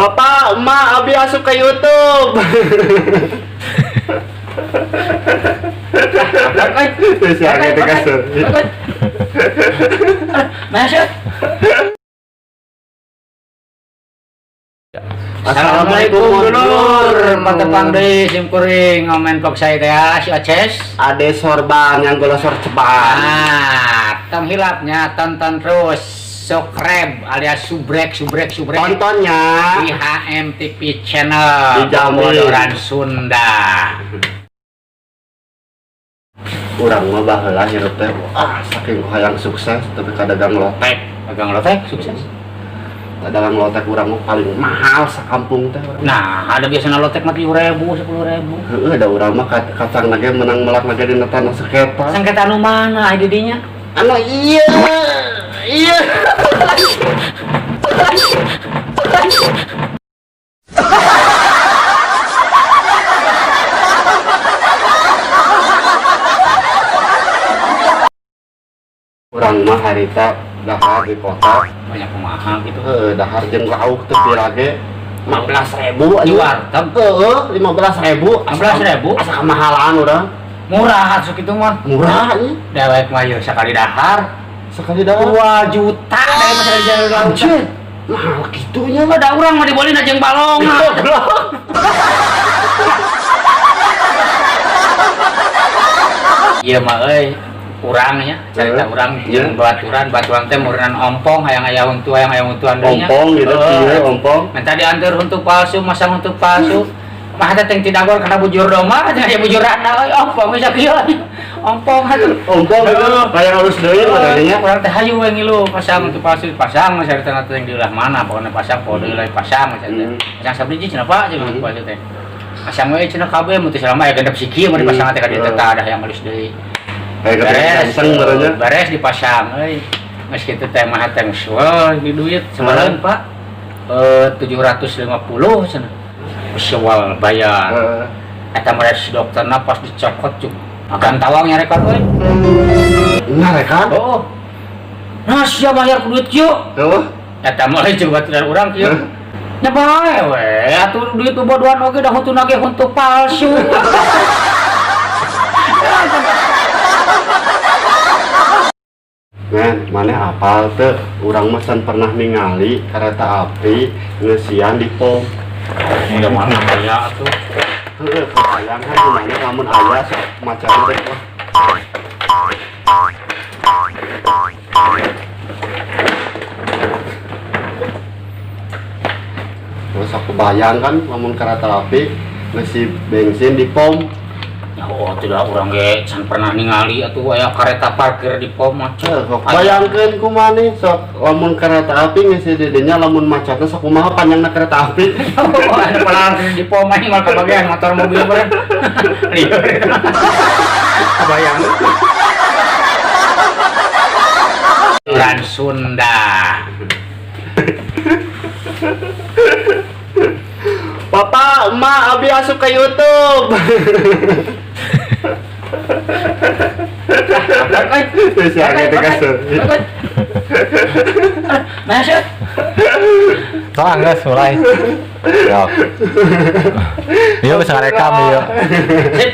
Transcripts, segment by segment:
Papa, Emak, Abi asup ke YouTube. Terus ya gitu kasur. Masuk. Assalamualaikum dulur, patepang deui sim kuring ngomen vlog saya teh ya, si Oces. Ade sorban yang golosor ceban. Nah, tong hilapnya tonton terus subscribe alias subrek subrek subrek Tontonnya di HMTV Channel Dijamin. Bodoran Sunda. Urang mah baheula hirup teh ah saking hayang sukses tapi kadagang lotek. Dagang lotek sukses. Dagang lotek urang mah paling mahal sakampung teh urang. Nah, ada biasanya lotek mah 7.000, 10.000. Heeh, da urang mah kacang nage menang melak nage dina tanah sengketa. Sengketa anu mana di dinya? Anu iya. Iya. Urang mah harita dahar di kota. Banyak kumaha gitu. Heeh, dahar jeung lauk teh pira ge 15.000. Di warteg? Heeh, 15.000. 15.000? Asa kemahalan urang. Murah asup itu mah. Murah ieu. Dewek mah yeuh sakali dahar Sekali dahar 2 juta dari masa di jalan laut. Anjir, mahal gitunya mah. Ada urang mah dibolin aja yang balong. Goblok. Iya mah euy, urang nya, cerita urang jeung baturan, baturan teh meureunnan ompong hayang aya huntu hayang aya huntuan deui nya. Ompong gitu, Heeh. iya ompong. Minta diantar huntu palsu, masang huntu palsu. Mah teh teh tidagor kana bujur domba, teh aya bujuranna euy, ompong bisa kieu. Ompong atuh. Ompong gitu, Heeh. kayak halus deui mah nya. Urang teh hayu we ngilu pasang huntu palsu pasang carita teh diulah mana pokona pasang poho deui lain pasang cenah. Pasang sabiji cenah Pak cenah huntu palsu teh. Pasang we cenah kabeh mun teu selama aya genep siki mun dipasang teh ka dieu teh tah ada yang halus deui. Kayak Beres, kenceng meureunnya. Beres dipasang euy. Geus kitu teh mah teh geus wah di duit sabaraha Pak? 750 cenah. Sewal bayar. Heeh. Eta mah si dokterna pas dicokot cuk. Agan tawang nyarekan euy. Ngarekan? Oh. Nah, sia bayar ku duit kieu. Heeh. Eta mah euy coba baturan urang kieu. Nya bae we, atuh duit bobodohan oge da huntuna ge huntu palsu. Men, mana apal teu urang mah can pernah ningali kereta api ngeusian di pom. Udah mana aya atuh. Heeh, kebayang kan gimana lamun aya sok macan teh wah. Terus aku bayang kan lamun kereta api ngisi bensin di pom. Ya oh tidak urang ge can pernah ningali atuh aya kareta parkir di pom mah. Heuh, sok bayangkeun kumaha sok lamun kereta api ngisi di dinya lamun macetna sok kumaha panjangna kereta api. Oh, ada parkir di pom mah mal kebagian motor mobil beureun. Lieur. Kebayang. Urang Sunda. Papa, Emak, Abi asup ke YouTube. Terus ya gitu kasur. Masuk. Sok geus mulai. Yok. Ieu geus ngarekam ieu. Sip.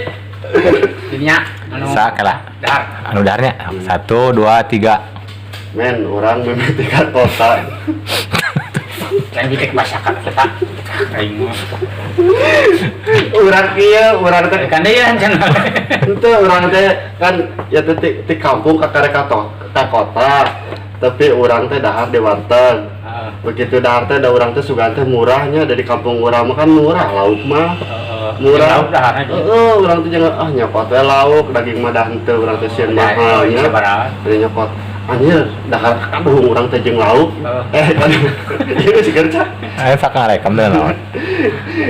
Dinya anu Sak lah. dahar. Anu daharnya. 1 2 3. Men, orang mimiti ka kota. Lain bitik masyarakat kita. Aing mah. Urang kieu, urang teh Kan deui cenah. henteu urang teh kan ya teh ti kampung ka karek ka kota. Tapi urang teh dahar di warteg. Heeh. Begitu dahar teh da urang teh sugan teh murahnya dari kampung urang mah kan murah lauk mah. Murah. Lauk daharna juga. Heeh, urang teh jangan ah nyokot we lauk, daging mah dah henteu urang teh sieun mahalnya. Sabaraha? Jadi nyokot anjir dahar kaduhung urang teh jeung lauk. Heeh. Kan ieu si kerja. Ayo sok ngarekam deh naon.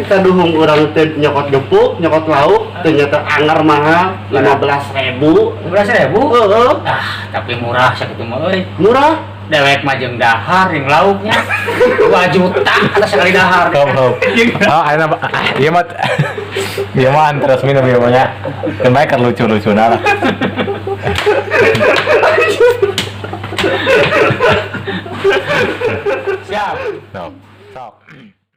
Kaduhung urang teh nyokot gepuk, nyokot lauk, ternyata anger mahal 15.000. 15.000? Heeh. Ah, tapi murah sakitu mah euy. Murah. Dewek mah jeung dahar jeung lauknya 2 juta atas sekali dahar. Hop hop. Oh, ayeuna ieu mah ieu mah terus minum ieu mah nya. Keun bae keur lucu-lucuna lah. Siap. Sok. Sok.